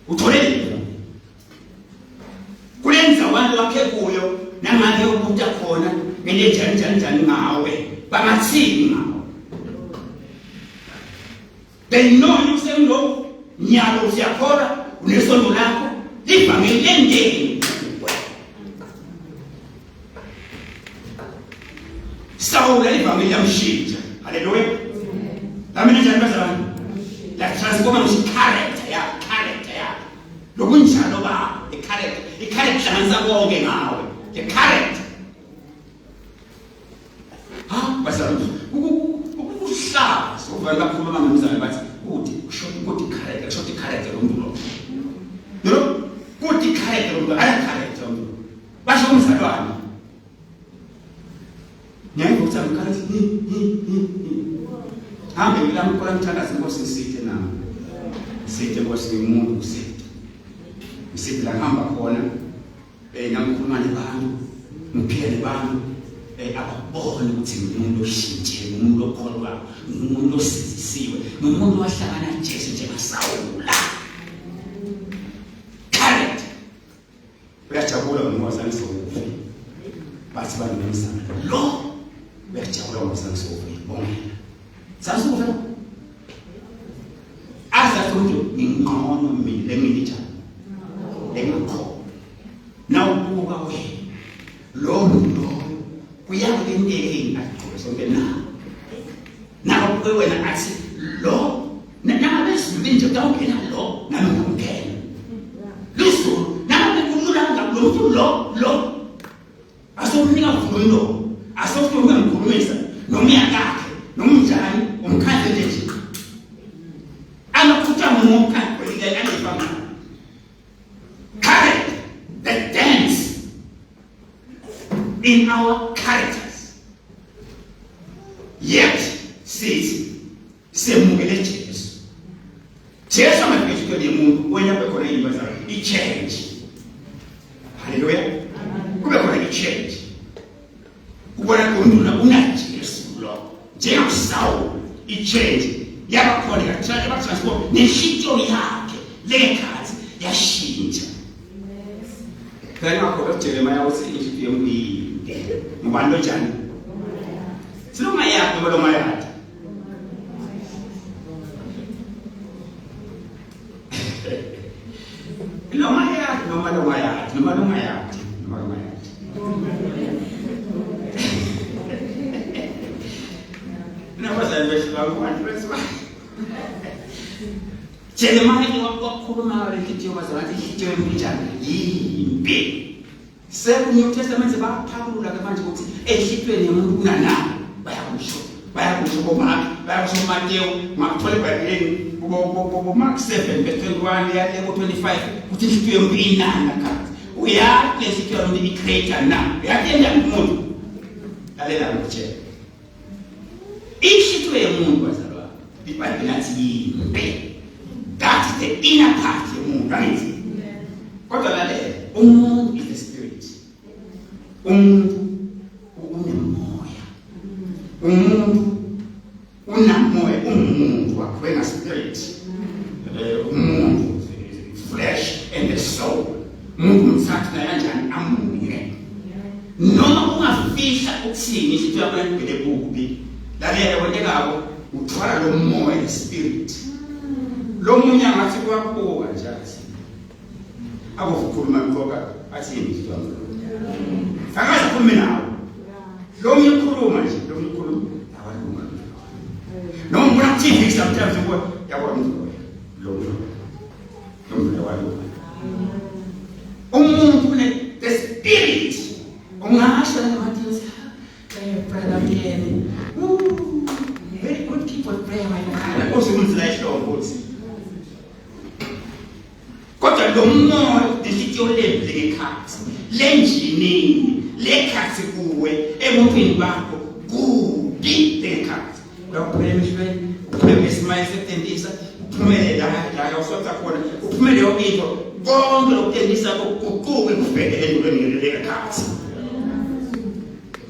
Uthole liphi? Kule ndzawana wakhe kuyo nangake ubuta khona ngente njani njani njani ngawe bangathini ngawe? They know you sengilokhu nyalo usiyakholwa unesonto lakho livangeli lendeni Sawula livangeli lamshintsha haleluya lamina njani bazalwane la transforma ngisho character ya character ya lokunjalo ba i character i character hlanganisa konke ngawe the character Ha, bazalwane, ukuhlaza uvele bakhuluma ngemizane bathi kuthi kusho kuthi character, kusho ukuthi character lo muntu lo. You know, kuthi character lo muntu, aya character lo muntu. Basho umzalwane. Ngiyayiva ukuthi angikhathi hi hi hi. Hambe ngilami khola ngithandaza inkosi ngisithe nami. Ngisithe inkosi ngimuntu ngisithe. Ngisithe la ngihamba khona. Eh ngikhuluma nebantu. Ngiphile nebantu abakubona ukuthi ngumuntu oshintshile, ngumuntu okholwayo, ngumuntu osindisiwe, ngumuntu owahlangana Jesu njengaSawula. Character. Uyajabula ngoba sangisokufa. Bathi bantu bemzana. Lo uyajabula ngoba sangisokufa. Bongela. Sangisokufa. Azathi umuntu ngingcono mina lenginjani. Lengikhona. Nawubuka wena lo lo kuyakenteki ngaqhubeka sonke na. Nakubuke wena athi lo nangabe ezulwini nje kutawungena lo nami ngiyamngena. Lizulu nangabe kulula lo muntu lo lo asomnika mvumo asofuna ukungikhulumisa noma uyakakhe noma unjani umkhandle nje nje amakhutha ngomkhandle kwelike angifanga character the dance in our characters yet sithi semukele Jesu. Jesu angafika enhliziyweni yomuntu wena kube khona yini bazalwane? I-change. Haleluya. Kube khona i-change. Ubona umuntu unaJesu lo. NjengoSawuli i-change yaba khona yaba transform nenhlitiyo yakhe lekhathi yashintsha. Phela ngakho uJeremiah uthi inhlitiyo yomuntu yinde. Ngubani lo njani? Silungayakho noma longayathi. Noma yathi noma longayathi noma longayathi noma longayathi. Nabazali bethu baku-1 verse 1. Jeremiah wakhuluma le nhliziyo bazalwane inhliziyo yomuntu injani? Yimbi. Seku-New Testament baphakulula ke manje ukuthi enhlitweni yomuntu kunanani bayakusho bayakusho boMark bayakusho uMateyu ngakuthola eBhayibhelini kubo Mark 7 verse 21 yale ku-25 ukuthi inhlitiyo yomuntu inani ngaphakathi. Uyazi lenhlitiyo yomuntu i-creator na uyazi enjani umuntu lalela ngikutshela inhlitiyo yomuntu bazalwane iBhayibheli lathi yimbi. That's the inner part yomuntu angithi kodwa lalela umuntu is the spirit. Umuntu unemoya, umuntu unamoya, umuntu wakhiwe nga-spirit, umuntu flesh and the soul. Umuntu umthatha naye kanjani amunye noma ungafihla ukuthini inhliziyo yakho yagcwele bubi lalela kwentekako uthwala lo moya spirit lo munye angathi kuyabuka nje athi akuvukhuluma mqoka athi yini inhliziyo yami akaze akhulume nawe lo munye ukhuluma nje lo munye ukhuluma awalunga noma ubona ku-TV sometimes ubuka yabona umuntu lo lo muntu walunga umuntu une the spirit ungasho noma ukuthi brother Myeni very good people prayer my brother usukumzila ihlombe uthi kodwa lo moya inhliziyo lembi lekhathi lenjinini lekhathi kuwe emuntwini bakho kubi lekhathi uyaphumela emehlweni uphumele esimayini sekutentisa uphumele la la usotha khona uphumele yonke into konke lokutentisa kuguquke kuvele entweni lekhathi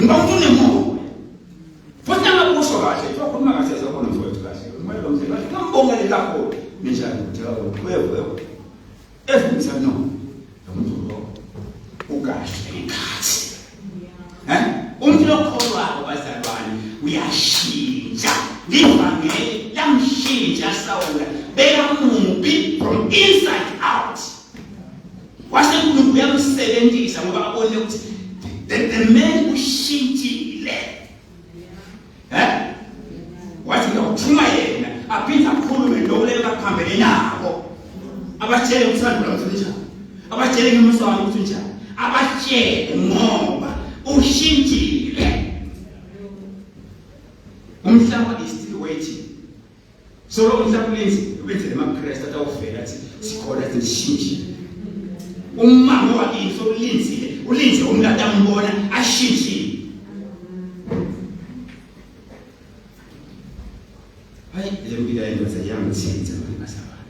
ngoba umuntu unemoya futhi angakusho kahle ukhuluma kahle zakhona mfowethu kahle umoya lo mzimba ngambongele kakhulu ninjani uyavuka evumisa no lo muntu lo ukahle ngekhathi umuntu lokholwako bazalwane uyashintsha livangeli lamshintsha Sawula bekamubi from inside out wase uNkulunkulu uyamsebenzisa ngoba abone ukuthi the man ushintshile wathi ngiyawuthuma yena aphinde akhulume lokho lekakuhambele nabo abatshele uthando lwami ukuthi njani abatshele ngemusa wami ukuthi njani abatshele ngoba ushintshile umhlaba is still waiting so lo umhlaba ulinzi ubenzele amaKristu atawuvela athi sikhona sishintshile ummango wakini sowulinzile ulinze umuntu atambona ashintshile hayi le mpilo yendoda iyangithinta manje bazalwane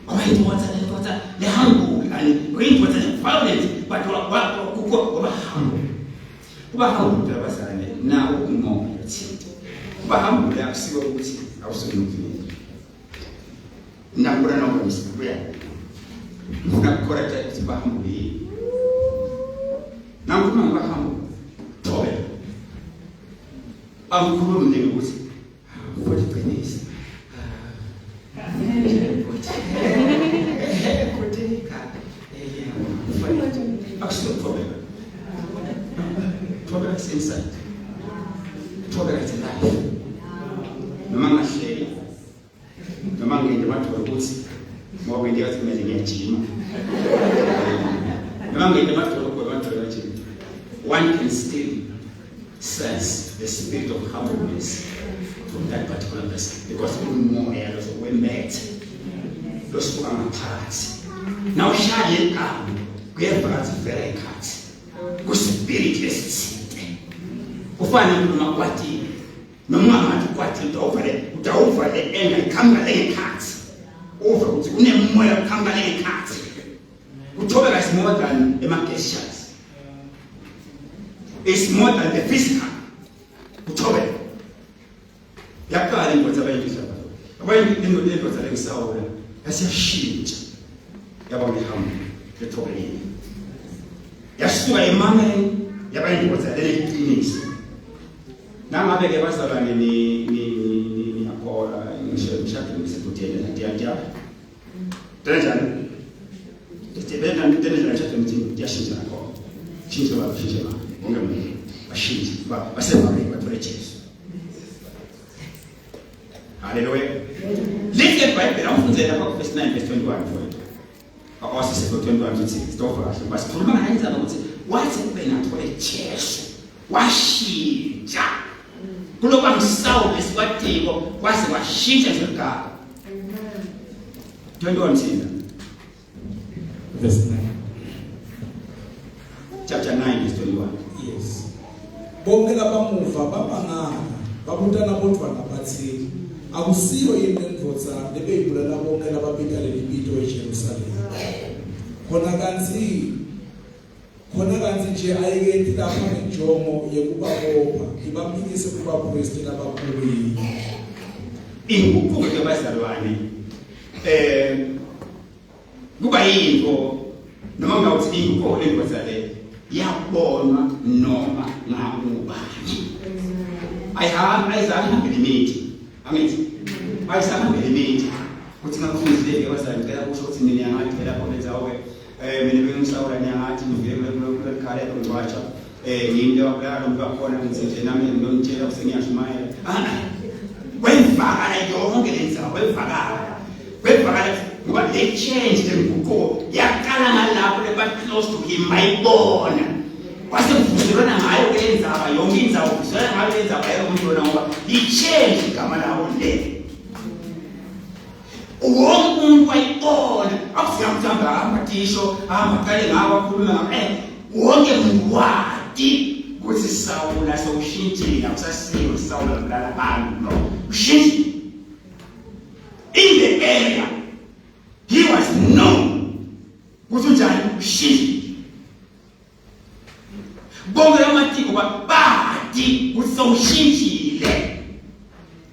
ngoba indoda le ndoda le humble and indoda le violent but kukho ngoba humble. Kuba humble abazalwane nawo umoya othile. Kuba humble akusiko ukuthi awusumuntu. Nakubona noma msibuya. Ngifuna kucorrecta ukuthi ba humble yini. Nangikhuluma ngoba humble. Thobe. Angikhulumi nje ukuthi futhi qinisa. Akusiko kuthobeka. Kuthobeka is inside. Kuthobeka is life. Noma ngahleki noma ngende emadolo ukuthi ngoba ngende yathi kumele ngiyajima. Noma ngende emadolo kodwa emadolo ajima. One can still sense the spirit of humbleness from that particular person because umoya lo wembethe losuka ngaphansi nawushaya igama kuyevakala vela ikhathi kuspirit esithile ufana noma kwatile noma ungathi ukwatile utawuvale utawuvale enga iqhamuka lengekhathi uve ukuthi kunemoya oqhamuka lengekhathi. Kuthobeka is more than ema-gestures. It's more than the physical. Kuthobeka. Yaqala indoda abayindoda. Abayindoda indoda lengisawula yasiyashintsha. Yaba ngihambo lethobekile. Yasuka emameni yaba indoda leliqiniso. Nangabe ke bazalwane ni ni ni niyakholwa ngisho emshadweni ngisedodeni ngiyakuya. Kanjani? Ndibeka nditendela nje ngithi ndiyashintsha nakho. Shintsha baba, shintsha baba. Wonke umuntu bashintshe ba basevamile bathole Jesu. Haleluya. Lithi iBhayibheli awufundzele lapha ku verse 9 verse 21 mfowethu. Awasise 21 ngithi stop kahle. Basikhuluma ngayo indaba ukuthi wathi kube nathole Jesu washintsha. Kuloba ngisawu lesikwatiko kwaze kwashintsha nje ligama. 21 thina.
Verse 9.
Chapter 9 verse 21.
Yes. Bonke labamuva bamangala babutana bodvwana bathi akusiyo yini lendvodza lebeyibulala bonke lababita leli bito eJerusalema. Khona kantsi Khona kantsi nje ayiketi lapha ngenjongo yekubabopha ibamikise kubapristi labakhulu yini?
Inguquko ke bazalwane eh kuba yinto noma ngawuthi inguquko lendoda le yabonwa noma ngakubani ayihambi ayizange ihambe nemithi angithi ayizange ihambe nemithi kuthi ngakufundile ke bazalwane ngicela kusho ukuthi mina ngiyangathi lapho lenzawo ke Eh mina bengisawula ngiyangathi ngivele kuleli khaya ngcwatsha. Eh ngiyinto yakubulala lo muntu wakhona ngithi nje nami ngiyonitshela ukuthi ngiyashumayela. Ah wevakala yonke le ndzawo wevakala. Wevakala ngoba le change lenguquko yaqala ngalapho leba close to him bayibona. Kwase kuvuselwana ngayo ke lenzaba yonke indzawo kuvuselwana ngayo lenzaba yalo muntu lona ngoba li-change igama lawo le. Wonke umuntu wayibona akufika ukuthi hamba hamba tisho hamba qale ngawo akhuluma ngam eh wonke umuntu wati ukuthi Sawula sewushintshile akusasiyo Sawula bulala abantu no ushintshile in the area he was known ukuthi unjani ushintshile bonke lamatiko bati ukuthi sewushintshile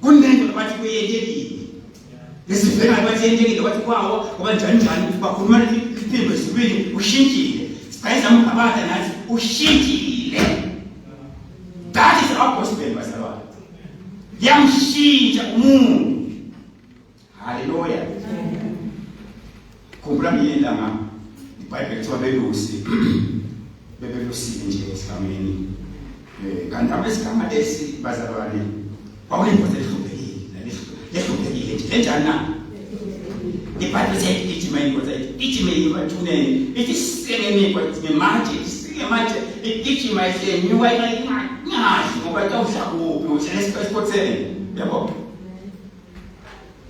kunento bathi kuyentekile lesivela bathi yentekile bathi kwawo ngoba njani njani bakhuluma iphimbo ezulwini ushintshile siqayisa amgabada nathi ushintshile that is our gospel bazalwane yamshintsha umuntu Haleluya. Khumbula ngelinye ilanga iBhayibheli kuthiwa belusi bebelusile nje esigameni. Eh kanti abesigama lesi bazalwane kwakuyindoda ehluphekile lehluphekile nje enjani na? IBhayibheli ithi igijima indoda igijima emathuneni ithi sike ngemigwa ngematshe isike ngematshe igijima isenyuka ingazi ngoba itawudla kuphi uhlala esikhotheni yabo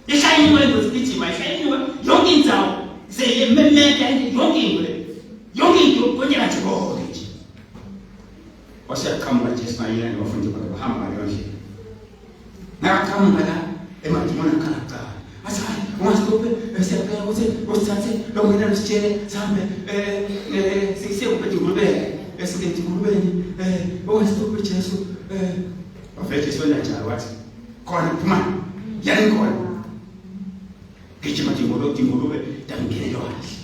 Ishayiniwe ingozi igijima ishayiniwe yonke indawo seyememeta yonke into le yonke into kwenzeka nje konke nje waseyaqhamuka Jesu ngayena nabafundi bakhe bahamba ngaleyo ndlela nakaqhamuka la emadimoni akhala kuqala athi hayi ungasitophe siyacela ukuthi usithathe lokungena lusitshele sihambe siye kuphethe ingulubeni esingethi ingulubeni Owesituphi Jesu wavele Jesu wena njalo wathi khona phuma yani khona gijima tingulube tangena elwandle.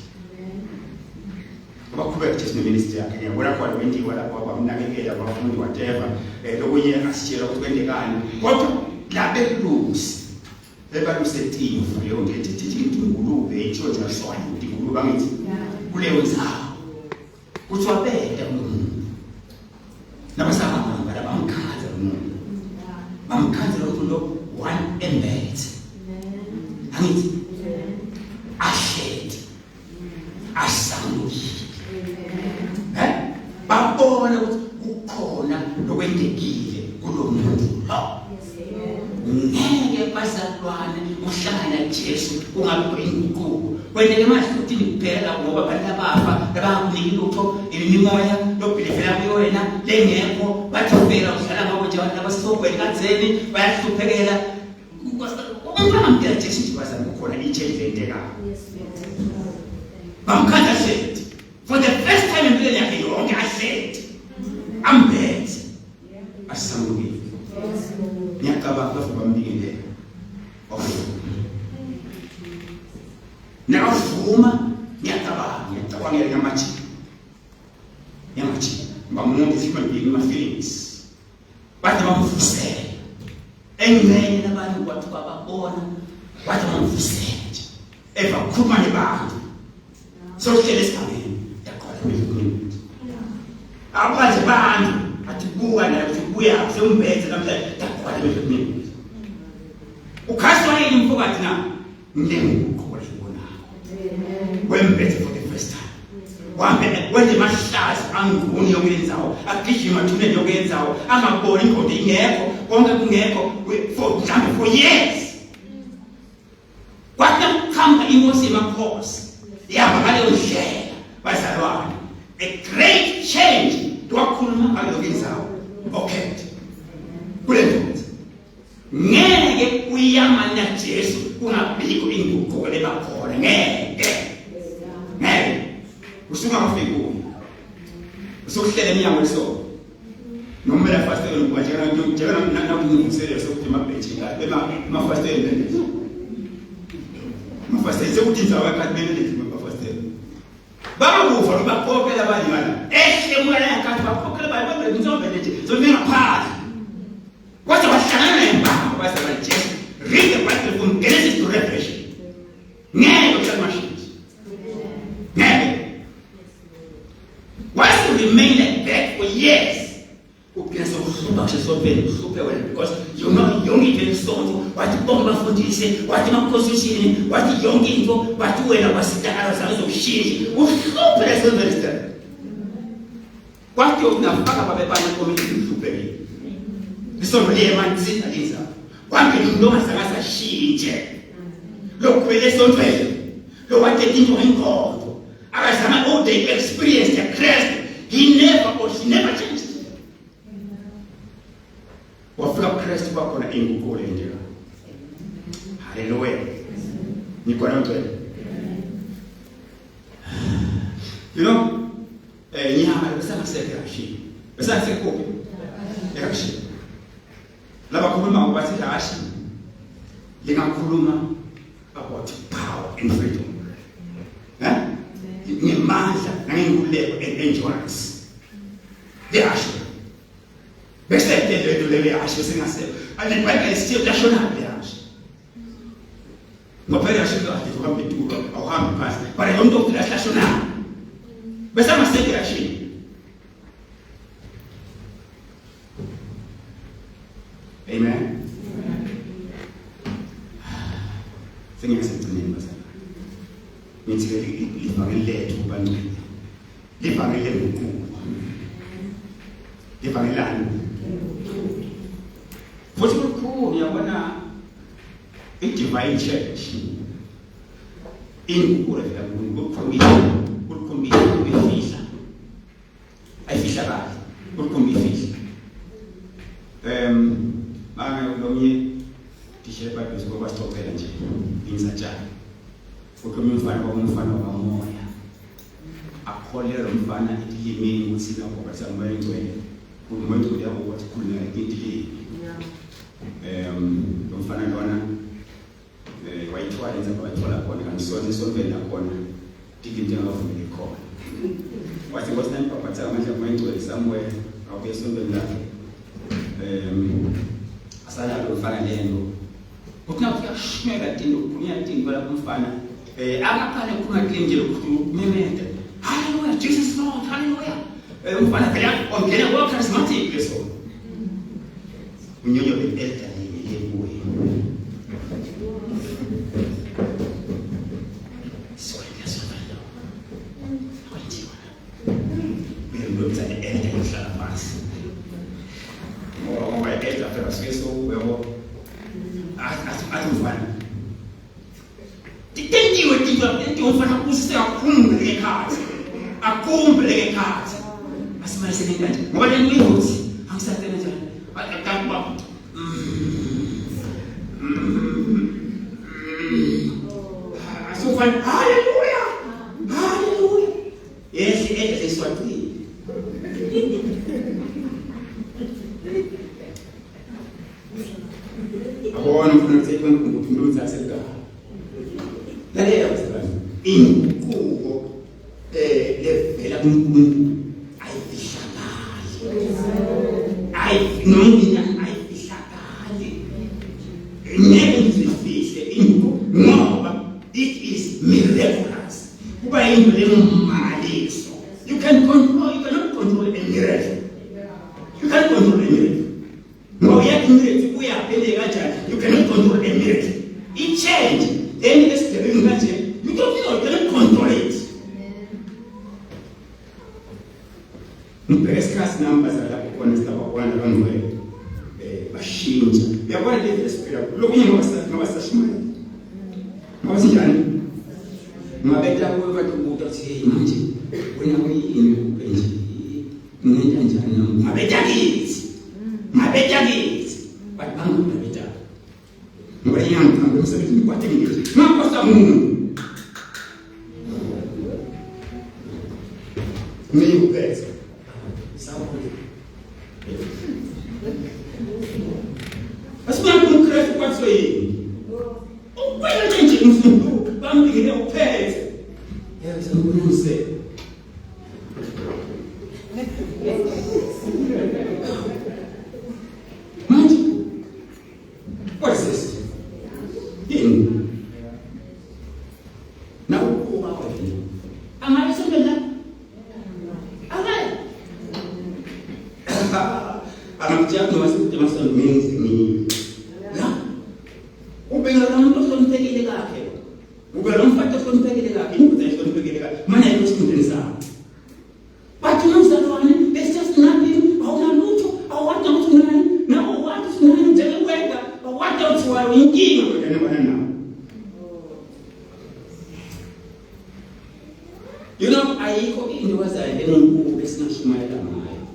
Abaqhubeka Jesu neministry yakhe ngiyabona khona kwentiwa lapho bamnakekela abafundi whatever lokunye asitshela ukuthi kwendekani kodwa labelusi bebalusetimvu leyo nto ethi thithi ingulube itshontsha swani ingulube angithi kuleyo ndzawo kuthiwa beda kulomuntu nabasahamba labamkhanza lomuntu bamkhanza lomuntu lo one embethe angithi ahleti asangukile eh babona ukuthi kukhona lokwendekile kulomuntu lo ngeke bazalwane uhlangana Jesu kungabi inguquko kwendeke manje futhi kuphela ngoba abantu abafa labangakuniki lutho imimoya lobhilivela kuyo wena lengekho bathi ufela udlala ngabo nje abantu abasesogweni kadzeni bayahluphekela umuntu angamkela Jesu nje bazalwane kukhona i-change lentekayo bamkhanda ahleti for the first time empilweni yakhe yonke ahleti ambethe asamukele ngiyacabanga bafo bambingelela wavuma nakavuma ngiyacabanga ngiyacabangela ngamajika ngiyamajika ngoba umuntu human being ma-feelings bathi bamvusela engxenye labantu kwathi bababona wathi bamvusela nje eva kukhuluma nebantu sokuhlele esigangeni yaqala community abanje bantu athi buka naye ukuthi buya sewumbethe namhlanje yaqala community ukhaswa yini mfokati na nginguqobo lengibonako wembethe for the first time wambe wenze mahlazi anguni yonke indzawo agijima athuneni yonke indzawo angaboni ingondo ingekho konke kungekho for mhlawumbe for years kwathi kuqhamuka inkosi yemakhosi ihamba ngaleyo ndlela bazalwane a great change wakhuluma ngaleyo indzawo okay kule ndoda ngeke uyamana Jesu kungabikho inguquko lebakhona ngeke ngeke usuka ngafiki kuyo usukuhlela eminyango yesono noma la fastela ngoba njena nakungivuselela sokuthi emabhentshi emafastela amafastela sekuthi indawo yakhathi belelezi amafastela Bakufa lo bakhokhela abanye bana. Ehle moya yakhathi bakhokhela abanye babele insombele nje. Zomina phansi. Kwaze bahlangana naye mbamba bazalwane Jesu. Read the Bible from Genesis to Revelation. Ngeke usamashintsha. Ngeke. Once you remain like that for years, ugcina sewuhlupha ngisho esontweni uhluphe wena because you know yonke into elisonto wathi bonke bafundise wathi emapositionini wathi yonke into wathi wena wasitakala zange uzokushintsha uhluphe lesontweni sithe kwathi unafaka babebanye ekomiti uhluphekile isonto liye emanzini aliza kwangena umuntu ongazange asashintshe lokhwele esontweni lowathetha into ngengqondo akazange oh they experienced the Christ he never or she never changed wafika kuKristu kwakhona inguquko lendlela haleluya nikhona ngcwele you know nyama besangasekho erashini besangasekho kuphi erashini labakhuluma ngobathi irashi lingakhuluma about power and freedom eh ngemandla nangenkululeko and endurance liyasho bese ke lento leyo yasho singasekho alibhayibheli sithe lashona liyasho ngoba phela yasho kahle uhamba itulo awuhambi phansi but lo muntu okuthi lashona bese angasekho yashini Amen. Sengiyasigcineni bazalwane. Ngithi ke livangeli lethu bangcwele. Livangeli lenguquko. Livangeli lani? Futhi kukhulu uyabona i-divine church inguquko evela kuNkulunkulu kukhombisa ukuyifihla ayifihlakali kukhomba ifihla bange lomnye tishela eBhayibheli ngoba sixoxela nje inzatshana uthi omunye umfana kwakumfana wakamoya akholelwa lo mfana ekulimeni ukuthi nagoba sangomoya ingcwele. Umuntu uyakuthi khuluma intilini. Lo mfana lona wayithwala inzaba wayithola khona kanti sona esontweni lakhona tikinto engavumeli khona. Wathi Nkosi nami bhabhatha amandla moya somewhere awuye esontweni lakhe. Asala lo mfana lento. Uthi nakufika kushumeka tinto kukhulunywa tinto lapho umfana akaqale ukukhuluma clean nje lokhu kumemeta. Hallelujah Jesus Lord hallelujah. Umfana vele ongena kwa charismatic leso. Unyonyo be-elder linye kuye. Sikwenda sona. Kwenziwa. Uyamlobisa ne-elder yokuhlala phansi. Ngoba i-elder phela suke sowuyabo. Athi mfana. Tentiwe tinto tentiwe umfana ubusise akhumbe ngekhathi. Akumbe ngekhathi. Asimale sebenza nje. Ngoba le nto ivuthi angisatena njani. Akanti baba. Asofana haleluya. Haleluya. Yes, ende seswaqile. Abona ufuna ukuthi umuntu umuntu aseligama. Lalela mzalwane. Inguquko levela kuNkulunkulu ayifihlakali. Ayi noma ayifihlakali. Ngeke ngizifihle inguquko ngoba it is miraculous. Kuba into lengumangaliso. You can control, you cannot control a miracle. You can't control a miracle. Ngoba uyathi miracle uyapheleka kanjani? You cannot control a miracle. It change. Then esigebengu kanje, you don't know, you cannot control it. Ngibheke isikhathi nami bazali lapho khona silababona abangcwele bashintsha. Uyabona le esiphila lokunye ngoba sashumayela. Ngoba sinjani? Ngabeta kuwe bathi ubuta uthi hey manje wena uyini ukube nje ngenta njani nami ngabeta kithi. Ngabeta kithi. Bathi bangabeta. Ngoba inyanga umsebenzi ngikwate ngithi ngakosa umuntu. Ngiyuphethe. Sawubona. Asibona umKristu kwathiwa yini? Ukwenza nje umfundo bambikele uphethe. Yebo sengibuyise. Manje what is this? Yini? Nawukuba wena. Angabe sembela. Angabe. Angakutshela noma sithi means me. La. Ubeka lo muntu ohloniphekile kakhe. Ubeka lo mfati ohloniphekile kakhe, indoda ehloniphekile kakhe. Manje ayikho esikhundleni sakho. But umzalwane, there's just nothing, awunalutho, awuwazi ukuthi unani, nawe uwazi ukuthi unani njengekwenda, awuwazi ukuthi wayo inkinga wena wena nawe. You know, ayikho into bazayo enkulu esingashumayela ngayo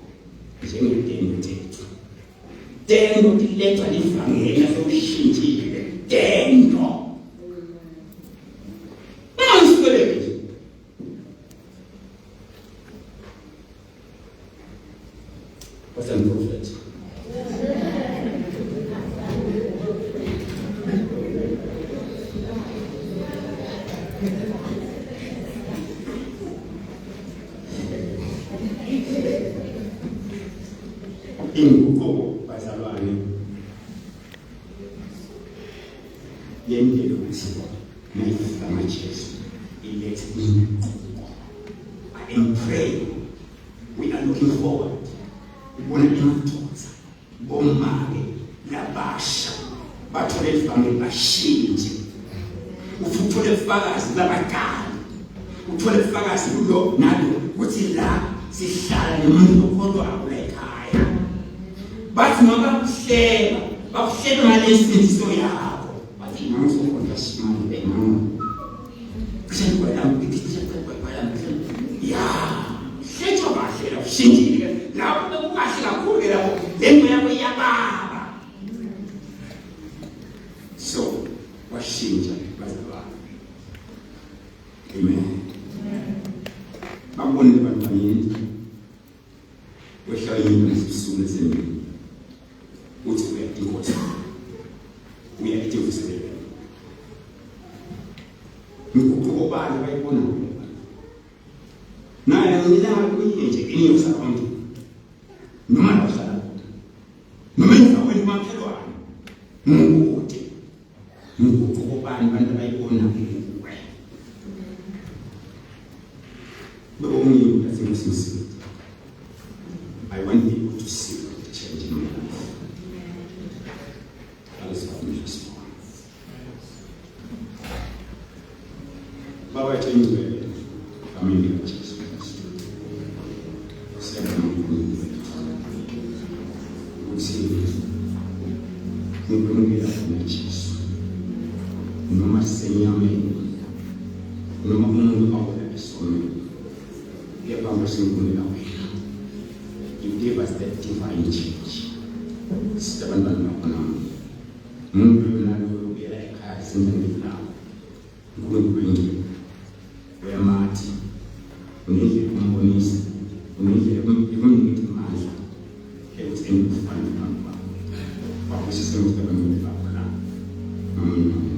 njengentendo tethu. Tendo tilethwa livangeli nasewushintshile. Tendo. Ungangisikweleti. What's an prophet? Inguquko bazalwane yendlela ukuthi nayifika Jesu ilethe inguquko. I am praying. We are looking forward. Ubona emadoda bomake labasha bathole ivangeli bashintshe. Uthi uthole ubufakazi labadala. Uthole ubufakazi kulo nalo ukuthi la sihlala nomuntu okholwako la ekhaya. Bathi noma bakuhleba, bakuhleba ngale sindiso yakho. Bathi nangu ukhonza simanje nangu. Ya, hletshwa kahle la ushintshile lapho bekukahle kakhulu ke lapho le nto yakho iyababa. So washintsha bazalwane. Amen. Bakubonile abantu banyenti. Wehla yini ngesuku. Nguquko bani abayibona naye ngilanga kunye nje in your surrounding noma la uhlala khona noma endaweni makhelwane ngikude nguquko bani abantu abayibona kuwe bekungiyo lasengisisile. I want people to see the change in my life. That is what we respond. Baba yethu egameni likaJesu Kristu. Siyabonga uNkulunkulu wethu ukuthi uNkulunkulu wena Jesu noma sisenyameni noma umuntu awela esonweni kepha Nkosi uNkulunkulu wena you give us that divine change. Sita abantwana bakho namuhla umuntu naloyo ubuyela ekhaya sindlini lakho uNkulunkulu wengcwele uyamathi unendlela yokumbonisa unendlela yokumnika amandla ekuthi engikufane phambi kwakho. Wabusise ukuthi abantwana bakho la. Amen.